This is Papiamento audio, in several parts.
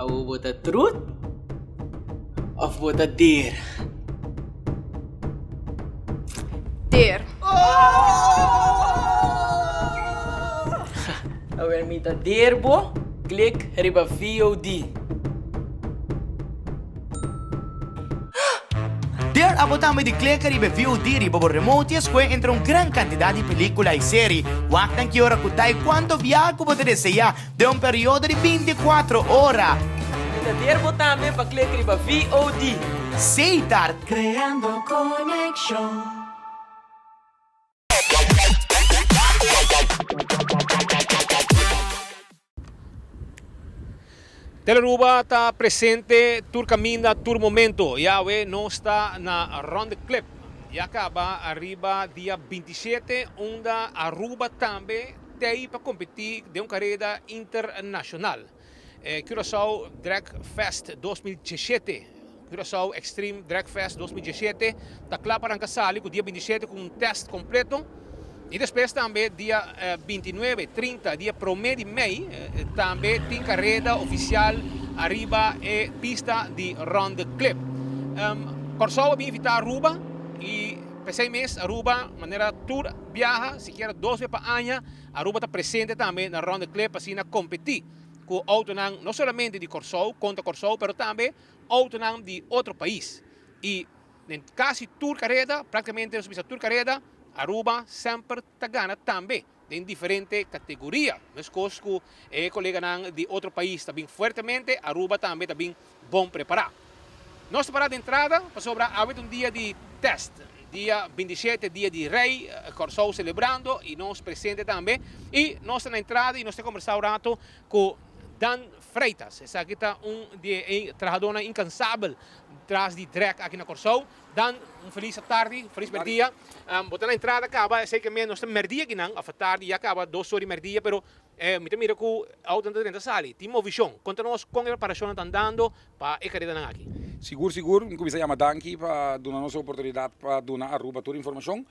Awo bo ta truth of bo ta deer? Deer. Awel mi ta deer bo, klik riba VOD. Deer abo tambe di kleka riba e VOD riba bo remote i escohe entre un gran cantidad di pelicula i seri. Wak nan ki ora cu ta i cuanto biaha cu bo ta desea den un periodo di binticuatro ora. Mi ta deer bo tambe pa klek riba VOD. Setar. Creando conexion. Tele Aruba ta presente tur caminda, tur momento. Yawe nos ta na Ronde Klip. Ya caba ariba dia 27 unda Aruba tambe tey pa competi den un careda internacional. Curaçao Drag Fest 2017, Curaçao Extreme Drag Fest 2017 ta kla pa ranka sali ku dia 27 ku un test kompleto i despues tambe dia 29, 30, dia prome di mei tambe tin kareda ofisial ariba e pista di Ronde Klip. Kòrsou a bin invitá Aruba i p'esei mes Aruba manera tur biaha sikiera dos bes pa aña Aruba ta presente tambe na Ronde Klip pa asina kompetí ku outonan no solamente di Kòrsou kontra Kòrsou pero tambe outonan di otro pais. I den kasi tur kareda, praktikamente nos bisa tur kareda, Aruba semper ta gana tambe den diferente kategoria. Meskos ku e koleganan di otro pais ta bin fuertemente, Aruba tambe ta bin bon prepará. Nos ta pará den entrada pasobra awe ta un dia di tèst, dia 27, dia di Rei, Kòrsou selebrando i nos presente tambe. I nos ta na entrada i nos ta kombersá un rato ku Dan Freitas. Esaki ta un di e trahadónan inkansabel tras di drèk aki na Kòrsou. Dan, un felis atardi, felis mèrdia. Bo ta na entrada kaba, esei ke nos ta mèrdia akinan, òf atardi ya kaba dos or di mèrdia, pero Mi ta mira ku outonan ta drenta sali. Tin movishon. Konta nos kon e preparashonnan ta andando pa e karedanan aki. Sigur sigur, mi kuminsá yama danki pa duna nos e oportunidat pa duna Aruba tur informashon.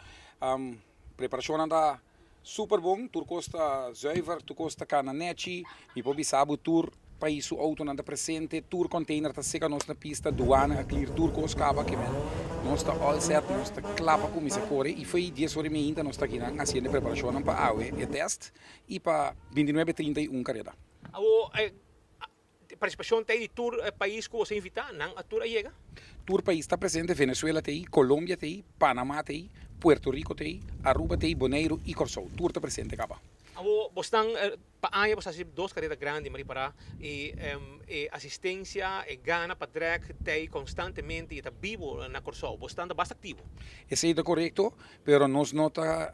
Preparashonnan ta super bon, tur kos ta zuiver, tur kos ta kana nechi. Mi por bisa bo tur pais su outonan ta presente, tur container ta seka nos na pista, duana a clear tur kos kaba ke men nos ta all set, nos ta kla pa kuminsá kore i fo'i dies ora i meinta nos ta akinan hasiendo e preparashonnan pa awe e test. i pa bintinuebe 31 kareda. Awor e partisipashon ta ei di tur pais ku boso a invitá, nan a tur a yega? Tur pais ta presente, Venezuela ta ei, Colombia ta ei, Panama ta ei, Puerto Rico ta ei, Aruba ta ei, Boneiru i Kòrsou. Tur ta presente kaba. Awor bosnan pa aña boso hasi dos kareda grandi, mi ripará, i e asistensia, e gana pa drag ta ei konstantemente i ta bibo na Kòrsou. Bosnan ta basta aktivo. Esei ta korekto. Pero nos no ta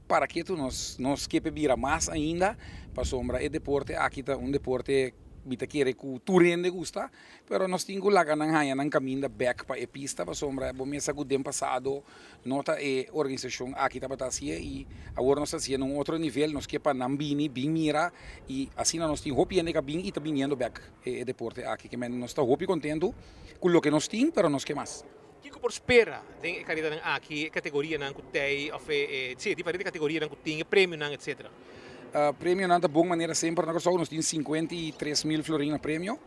para ketu, nos nos ke bira mas ainda, pasobra e deporte aki ta un deporte mi ta kere ku tur hende gusta, pero nos tin ku laga nan haña nan kaminda bèk pa e pista, pasobra bo mesa ku den pasado no ta e organisashon aki tabata hasié i awor nos ta hasié na un otro nivel, nos ke pa nan bini bin mira i asina nos tin hopi hende ku a bin i ta biniendo bèk e deporte aki, ke men nos ta hopi kontentu ku loke nos tin, pero nos ke mas. Kiko por spera den e karidanan aki, e kategorianan ku tei òf e, si, e diferente kategorianan ku tin, e premionan etcetera? Premionan ta bon manera semper na Kòrsou, nos tin 53 mil florin na premio.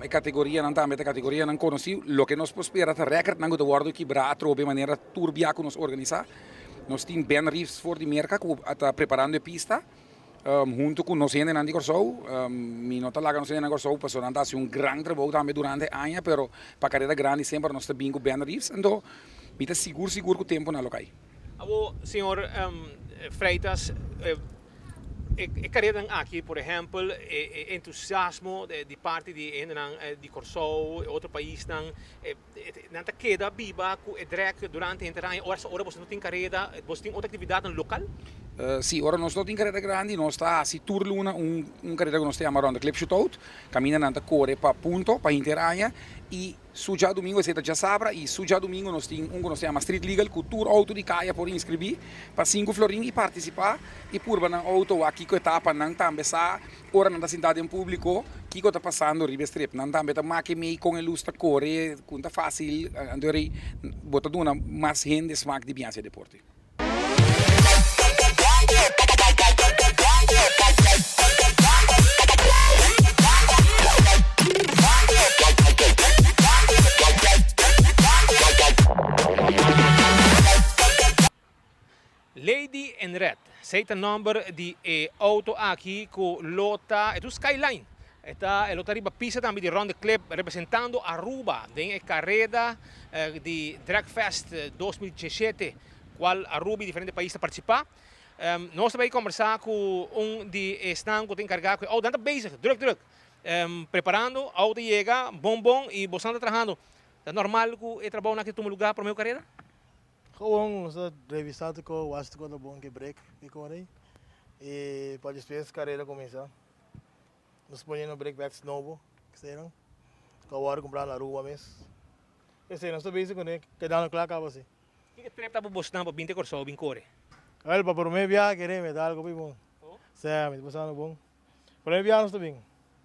E kategorianan tambe ta kategorianan konosí. Loke nos por spera ta rèkòrtnan ku ta wòrdu kibrá atrobe manera tur bia ku nos organisá. Nos tin Ben Reeves for di Merka ku ta preparando e pista. Hunto ku nos hendenan di Kòrsou, mi no ta laga nos hendenan di Kòrsou pasobra nan ta hasi un gran trabou tambe durante aña, pero pa karera grandi semper nos ta bin ku Ben Reeves, anto mi ta sigur sigur ku tempu nan lo kai. Awor, señor Freitas, e kareranan aki, por ehèmpel, e entusiasmo di parti di e hendenan di Kòrsou, e otro paisnan, Nan ta keda biba ku e drek durante henter aña ora ora boso no tin kareda, boso tin otro aktividatnan lokal? Si, ora nos no tin kareda grandi nos ta hasi tur luna un un kareda ku nos ta yama Round the Clip Shootout, kaminda nan ta kore pa punto pa henter aña i su djadumingu esei ta djasabra i su djadumingu nos tin un ku nos ta yama Street Legal ku tur outo di kaya por inskribí pa sinku florin i partisipá i purba nan outo wak kiko etapa nan tambe sa Ora nan ta sintá den públiko, kiko ta pasando riba e strip? Nan tambe ta make mei kon e lus ta kore, kon ta fásil. Anto rei bo ta duna mas hende smak di biaha hacia deporte. Esey ta nomber di e auto aki cu lo ta, e ta un Skyline. E ta, e lo ta riba pista tambe di Ronde Klip representando Aruba den e careda di Dragfest 2017 cual Aruba y diferente pais ta participa. Nos ta bay combersa cu un di esnan cu ta encarga cu e auto. Nan ta bezig, druk druk, preparando, auto yega bon bon y bosan ta trahando. Ta normal cu e trabounan aki ta tuma lugar prome cu careda? Gewoon nos ta revisa tur ko, wak si tur ko ta bon ke brek di kore y pa despues careda cuminsa. Nos poniendo brake pads nobo, eseinan, ku a wòrdu kumprá na Aruba mes. Esei nos ta bezig kuné, kedando kla kaba si. Kiko trep ta pa bosnan pa bin te Kòrsou bin kore? Wèl, pa promé biaha kere mi ta algu hopi bon. Sè, mi ta pasando bon. Promé biaha nos ta bin.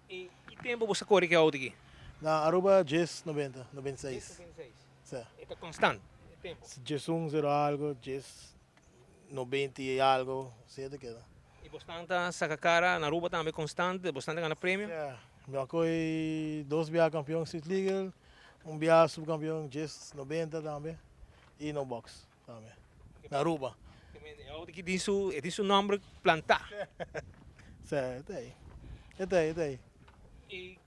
I ki tempu bos a kore ku e outo aki? Na Aruba djes nobenta, 96. Djes 96. Sè. E ta konstant e tempu? 11 zero algu, djes 90 i algu, asina ta keda. I bosnan ta saka kara na Aruba tambe konstant, bosnan ta gana premio? Sè, mi a kohe dos biaha kampion Street Legal, un biaha subkampion djes 90 tambe i no box tambe na Aruba. E outo aki tin su, e tin su nomber plantá. Sè, e ta ei, e ta ei, e ta ei. I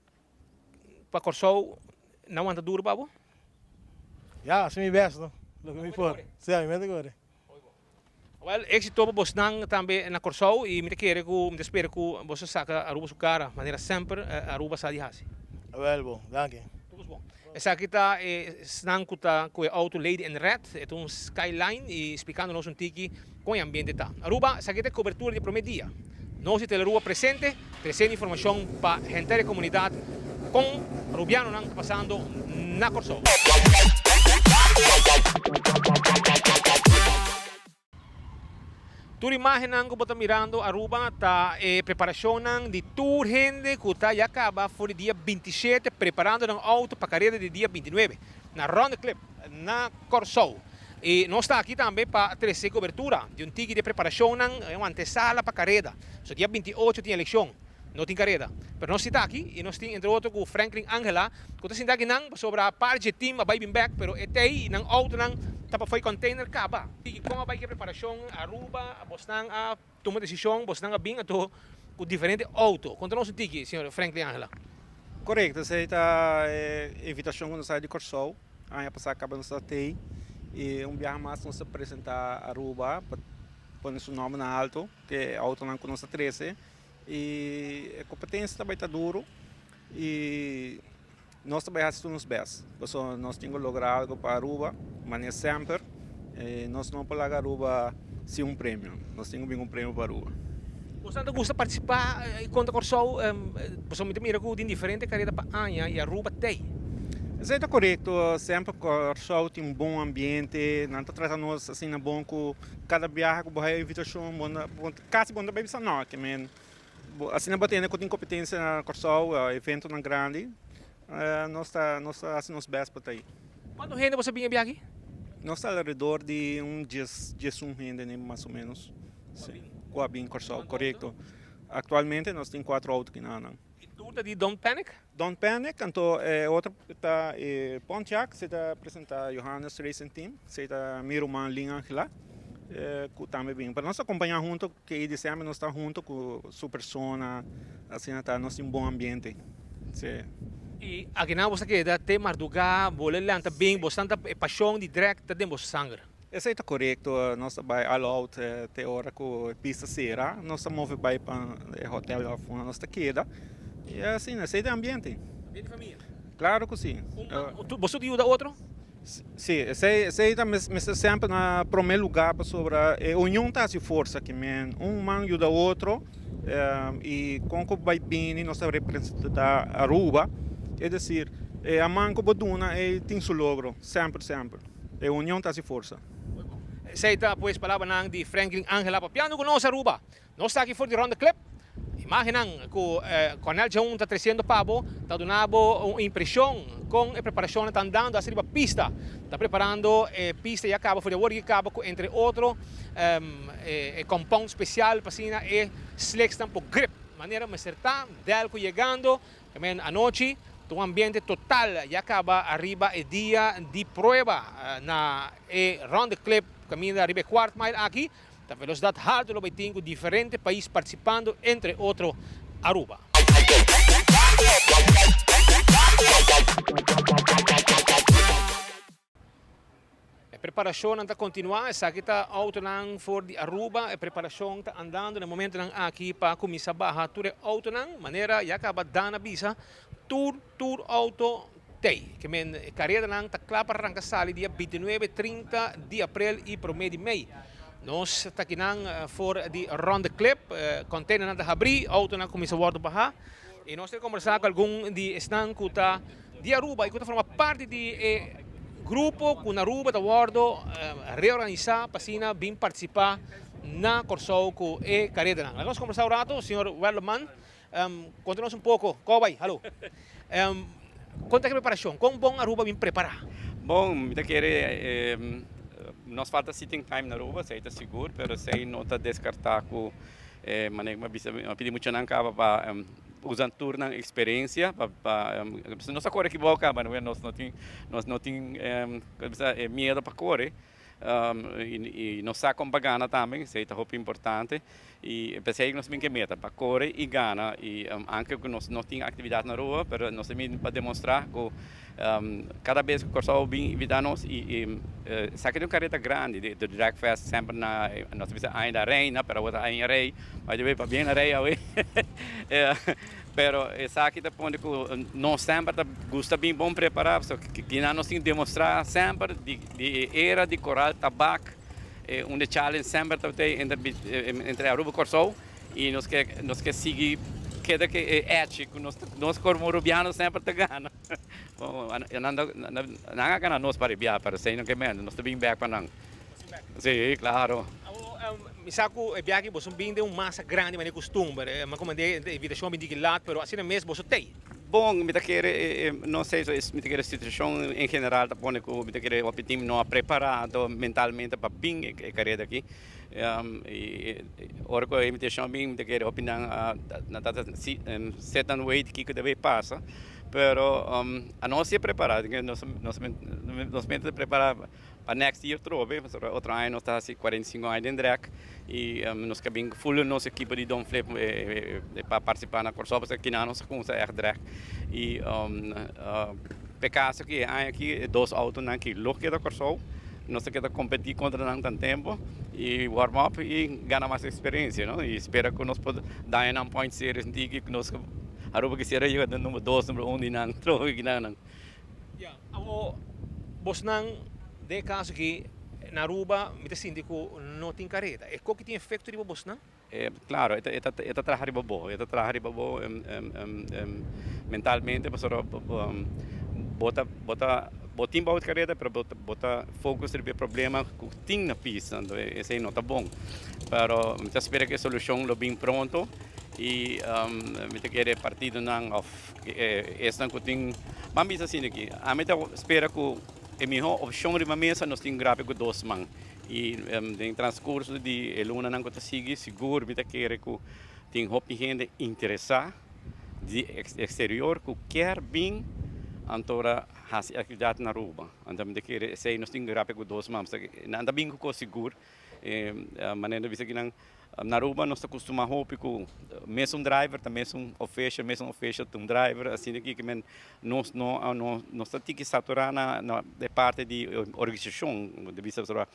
Pa Kòrsou nan wanta duru pa bo? Ya, hasi mi best no, loke mi por. Si, mi mester kore. Wèl, éksito pa bosnan tambe na Kòrsou i mi ta kere ku, mi ta spera ku boso saka Aruba su kara manera semper Aruba sa di hasi. Wèl bon, danki. Tur kos bon. Esaki ta e esnan ku ta ku e outo Lady in Red, e ta un Skyline i splikando nos un tiki kon e ambiente ta. Aruba, esaki ta e kobertura di e promé dia. Nos di Telearuba presente, tresiendo informashon pa henter e komunidat kon Arubianonan ta pasando na Kòrsou. Tur imágennan ku bo ta mirando Aruba ta e preparashonnan di tur hende ku ta ya kaba for di dia 27 preparando nan outo pa kareda di dia 29 na Ronde Klip na Kòrsou. I nos ta aki tambe pa trese kobertura di un tiki di e preparashonnan, un antesala pa kareda. So dia 28 tin elekshon, no tin kareda. Pero nos si ta aki i nos tin entre otro ku Franklin Angela ku ta sinta akinan pasobra par dje team a bai bin bek pero e tei i nan outonan ta pa fo'i container kaba. I kon a bai ku e preparashon Aruba, bosnan a tuma desishon, bosnan a bin anto ku diferente outo. Konta nos un tiki señor Franklin Angela. Korekto, esei ta e invitashon ku nos a di Kòrsou. Aña pasá kaba nos ta tei i un biaha mas nos ta presentá Aruba pa pone su nòmber na alto ku e outonan ku nos a trese. I e kompetensia ta bai ta duru i nos ta bai hasi tur nos bes pasobra nos tin ku logra algu pa Aruba manera semper nos no por laga Aruba sin un premio, nos tin ku bin un premio pa Aruba. Boso ta gusta partisipá kontra Kòrsou? Pasobra mi ta mira ku tin diferente kareda pa aña i Aruba t'ei. Esei ta korekto, semper Kòrsou tin un bon ambiente, nan ta trata nos asina bon ku kada biaha ku bo haya invitashon bo ta Kasi bo no ta bai bisa no, ke men asina bo tende ku tin kompetensia na Kòrsou, eventonan grandi, nos ta nos ta hasi nos bèst pa ta ei. Kuantu hende bo sa bin e biaha aki? Nos ta alrededor di un dies, diesun hende mas o ménos, si, ku a bin Kòrsou, korekto. Aktualmente nos tin kuatro outo kinanan. I tur ta di Don't Panic? Don't Panic, anto e otro ta e Pontiac, esei ta presenta Johannes Racing Team, esei ta mi ruman Lin Angela ku tambe bin. Pero nos ta kompañá hunto, ke i december nos ta hunto ku su persona, asina ta nos tin un bon ambiente. Sí. I akinan bo sa keda te mardugá, bo lo lanta bin, bo sa e pashon di drag ta den bo sanger. Esei ta korekto, nos ta bai all out te ora ku e pista sera, nos ta move bai pa e hotel òf unda nos ta keda i asina, esei ta e ambiente. Ambiente di famia? Klaro ku si. Boso ta yuda otro? Si, esei esei ta mester semper na prome lugá pasobra e union ta hasi forsa ki men un man yuda otro i kon ku bai bini nos ta representá Aruba, es desir e aman ku bo duna ei tin su logro semper semper. E union ta hasi forsa. Esei ta pues palabranan di Franklin Angela papiando ku nos Aruba. Nos ta aki for di Ronde Klip. Imagennan ku Cornel Djaun ta tresiendo pa bo ta duna bo un impreshon kon e preparashonnan ta andando hasta riba pista. Ta preparando e pista ya kaba for di awor i kaba ku entre otro e compound spesial pa asina e slicksnan por grip manera mester ta. Delco yegando. Amen anochi ta un ambiente total ya caba ariba e dia di prueba na e Ronde Klip caminda riba e kwart mile aki. Ta velosidat haltu lo bai tin ku diferente pais partisipando, entre otro Aruba. E preparashonnan ta kontinuá, esaki ta outonan for di Aruba, e preparashon ta andando na e momentonan aki pa kuminsá baha tur e outonan, manera ya kaba Dan a bisa, tur tur outo tei. Ke men e karedanan ta kla pa ranka sali dia bintinuebe, trinta di aprel i promé di mei. Nos ta kinan for di Ronde Klip, kònteinernan ta habrí, outonan a kuminsá wòrdu baha i nos ta kombersá ku algun di esnan ku ta di Aruba i ku ta forma parti di e grupo ku na Aruba ta wòrdu reorganisá pa asina bin partisipá na Kòrsou ku e karedanan. Laga nos kombersá un ratu, señor Werleman. Konta nos un poko, Kò bai? Halo. Kon ta e preparashon? Kon bon Aruba bin prepará? Bon, mi ta kere nos falta sitting time na Aruba, esei ta sigur, pero esei no ta deskartá ku manera ku mi a bisa, mi a pidi muchanan kaba pa usa tur nan eksperensia pa pa nos a kore kibou kaba, nos no tin nos no tin miedo pa kore. I nos sa kon pa gana tambe, esei ta hopi importante. I p'esei nos bin ke meta, pa kore i gana. I anke ku nos no tin aktividat na Aruba, pero nos ta bin pa demostrá ku kada bes ku Kòrsou bin invitá nos i esaki ta un kareta grandi, di Drag Fest semper na nos ta bisa Aña da Reina, pero awor ta Aña Rei, by the way pabien na Rei awe. Pero esaki ta pone ku nos semper ta gusta bin bon prepará, pasobra kinan nos tin demostrá semper di e era di Koral Tabak, unda e challenge semper tabata ei entre Aruba i Kòrsou i nos ke nos ke sigui keda ku e echi ku nos nos komo rubiano semper ta gana. Nan a gana nos pa ribiá pero esei no ke mende, nos ta bin bèk pa nan. Sí, claro. Mi sa cu e biaha aki boso bin den un masa grandi manera custumber. Mi a comende e invitacion a bin diki laat, pero asina mes boso tey. Bon, mi ta kere, no sé, mi ta kere situacion en general ta pone cu mi ta kere hopi team no a prepara anto mentalmente pa bin e careda aki. Y ora cu e invitacion a bin mi ta kere hopi nan a nan ta sit and wait kico ta bay pasa, pero anos si a prepara, nos nos mente ta prepara. Pa next year trobe, pasobra otro aña nos ta hasi 45 aña den drag y nos ke bin full nos ekipo di Don Flip pa participa na Kòrsou pasobra kinan nos a kumsa ègt drag y p'e kaso ki e aña aki e dos outonan ki lo keda Kòrsou nos ta keda kompetí kontra nan tan tempo y warm up y gana mas eksperensia no y spera ku nos por daña nan point series ntiki ku nos Aruba kisiera yega den number dos number un di nan trobe kinan. Ya, awo bosnan den e kaso aki na Aruba mi ta sinti ku no tin kareda. E koki tin efekto riba bosnan? Klaro, e ta traha riba bo, e ta traha riba bo mentalmente pasobra bo ta bo ta bo tin bou di kareda pero bo ta focus riba e problema ku tin na pista, anto esei no ta bon. Pero mi ta spera ku e solushon lo bin pronto i mi ta kere partidonan òf Esnan ku tin, ban bisa asina aki, ami ta spera ku e mihó opshon riba mesa nos tin grapia ku dos man. I den transkurso di e lunanan ku ta sigui, sigur mi ta kere ku tin hopi hende interesá di eksterior ku kier bin antora hasi aktividat na Aruba. Anto mi ta kere esei nos tin grapia ku dos man. Nan ta bin ku kos sigur. Manera nan bisa kinan na Aruba nos ta costuma hopi cu mesun driver ta mesun official, mesun official ta un driver asina ki men nos no nos ta tiki satura na na e parti di organisacion di bisa pasobra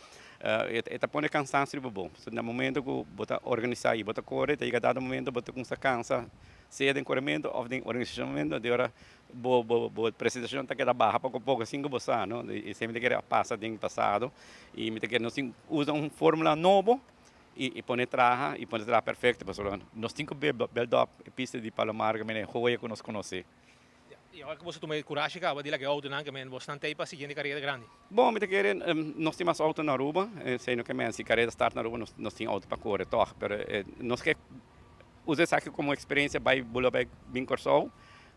e ta pone cansancio riba bo na momento cu bo ta organisa y bo ta core ta yega dado momento bo ta cuminsa cansa sea den coremento of den organisacion di ora Bo bo presentacion ta keda baha poco poco sin cu bo sa no y esey mi ta kere a pasa den pasado y mi ta kere nos tin usa un formula nobo y pone traha y pone traha perfecto pasobra nos tin cu build up e pista di Palomar cu mene hoya cu nos conoce. Y awor cu boso tuma e curashi caba di laga e autonan cu men bosnan ta ey pa siguiente careda grandi. Bon mi ta kere nos tin mas auto na Aruba esey no ke men si careda start na Aruba nos tin auto pa core toch pero nos ke usa esaki como experiencia bay bula bay bin Corsou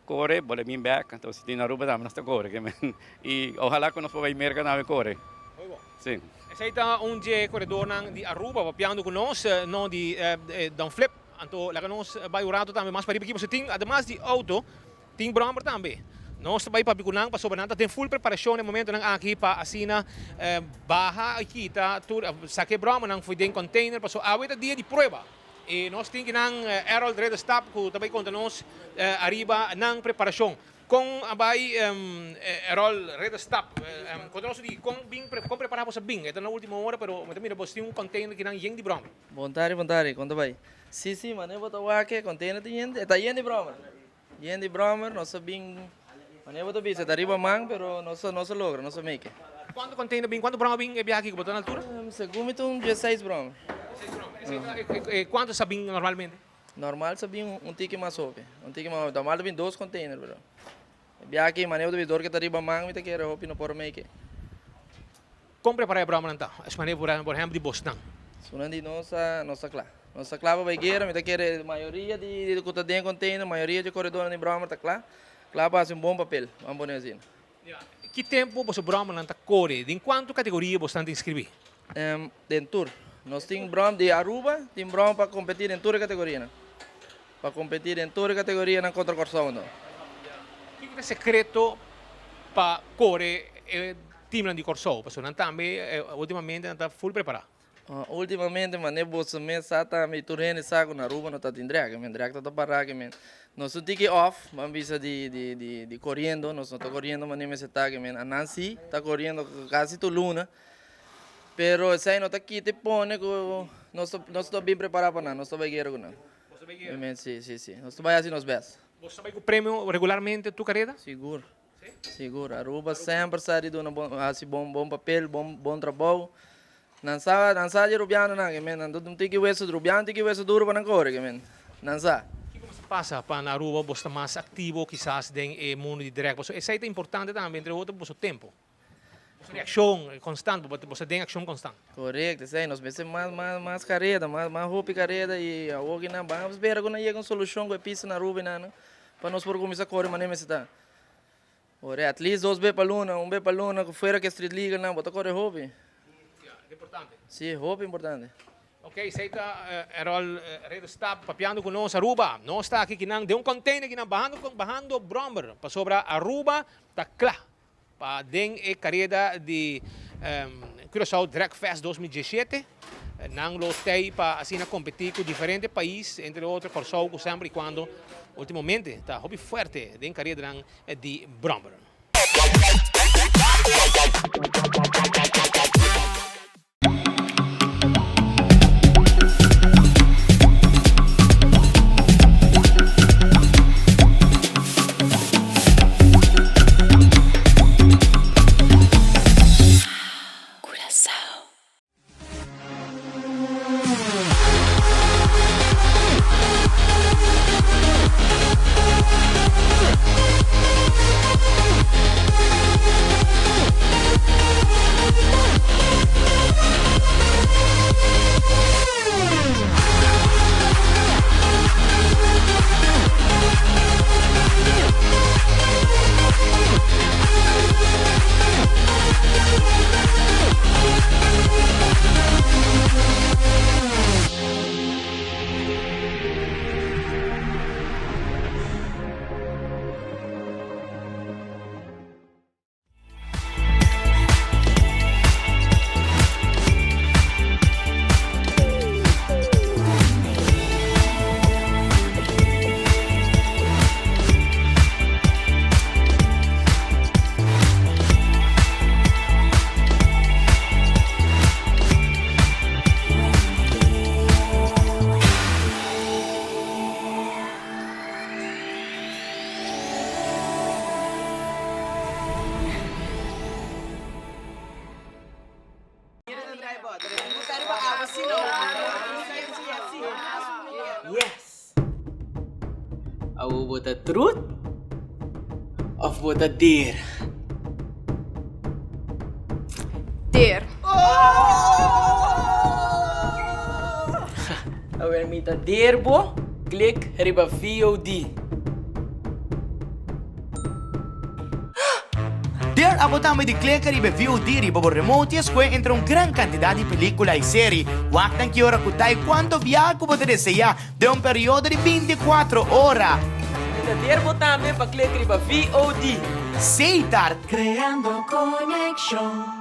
Kore, bo ta bin bek, anto si tin Aruba tambe nos ta kore ke men. I ohala ku nos por bai Merka tambe kore. Muy bon. Si. Esei ta un dje koredornan di Aruba papiando ku nos, no di Don Flip. Anto laga nos bai un rato tambe mas pariba aki pasobra tin ademas di outo tin bròmer tambe. Nos ta bai papia ku nan pasobra nan ta den full preparashon na e momentonan aki pa asina baha i kita tur saka e bròmanan for den container pasobra awe ta dia di prueba i nos tin kinan Errol Ridderstap ku ta bai konta nos ariba nan preparashon. Kon a bai Errol Ridderstap konta nos di kon bin kon prepara boso a bin e ta na ultimo ora pero mi ta mira boso tin un container kinan yen di bròma. Bon tardi bon tardi kon ta bai? Si si mane bo ta wak e container ta yen e ta yen di bròma. Yen di brommer, nos a bin, manera bo ta bisa, ta riba man, pero nos a, nos a logra, nos a make it. Cuanto container bin, cuanto brommer bin e biaha aki cu bo ta na altura? Segun mi ta un diesseis brommer. Diesseis brommer. Esey ta e, e cuanto sa bin normalmente? Normal sa bin un tiki mas hopi, un tiki mas hopi. Normal ta bin dos container, pero e biaha aki manera bo ta bisa dor ke ta riba man mi ta kere hopi no por make it. Kon prepará e bròmanan ta? Es manera por ehèmpel di bosnan. Sunan di nos a nos ta kla. Nos ta kla pa bai guera. Mi ta kere mayoria di ku ta den container, mayoria dje koredónan di bròmer ta kla. Kla pa hasi un bon papel, ban pone asina. Ya. Ki tempu boso bròmernan ta kore? Den kuantu kategoria bosnan ta inskribí? Den tur. Nos tin bròm di Aruba, tin bròm pa kompetí den tur e kategorianan. Pa kompetí den tur e kategorianan kontra Kòrsou anto. Kiko ta e sekreto pa kore e Teamnan di Kòrsou, pasobra nan tambe ultimamente nan ta full prepará. Ultimamente manera boso mes sa tambe y tur hende sa cu na Aruba no ta tin drek, men drek ta ta para ke men nos un tiki off ban bisa di di di di coriendo nos no ta coriendo manera mester ta ke men anan si ta coriendo casi tur luna pero esey no ta kita y pone cu nos ta nos ta bien prepara pa nan nos ta bay guera cu nan men si si si nos ta bay haci nos best. Boso ta bay cu premio regularmente tur careda? Sigur. Sigur, Aruba semper sa di duna bon, hasi bon, bon papel, bon, bon trabou. Nan sa, nan sa di Rubianonan, ke men, nan ta un tiki weso, Rubiano tiki weso duro pa nan kore, ke men, nan sa. Kiko mester pasa pa na Aruba bo sta mas aktivo kisas den e mundu di drag? Pasobra esei ta importante tambe, entre otro boso tempo, boso reakshon konstant, bo ta den akshon konstant. Korekto, esei, nos mester mas, mas, mas kareda, mas, mas hopi kareda i awor ki nan ban spera ku nan yega un solushon ku e pista na Aruba i nan, pa nos por kuminsá kore manera mester ta. Ora at least dos be pa luna, un be pa luna, ku fuera ke street legal nan, bo ta kore hopi. Ya, ta importante. Si, hopi importante. Ok, esei ta Errol Ridderstap papiando ku nos Aruba. Nos ta aki kinan den un container kinan bahando bahando brommer pasobra Aruba ta kla pa den e kareda di Curaçao Drag Fest 2017. Nan lo tei pa asina kompetí ku diferente pais, entre otro Kòrsou ku semper i kuando ultimamente ta hopi fuerte den kareranan di bròmber. Yes! Awo bo ta trut of bo ta der? Der. Awel mi ta der bo, klik riba VOD. Der abo tambe di kleka riba e VOD riba bo remote i escohe entre un gran cantidad di pelicula i seri. Wak nan ki ora cu ta i cuanto biaha cu bo ta desea den un periodo di 24 ora. ta derbo tambe pa click riba VOD. Setar. Creando conexion.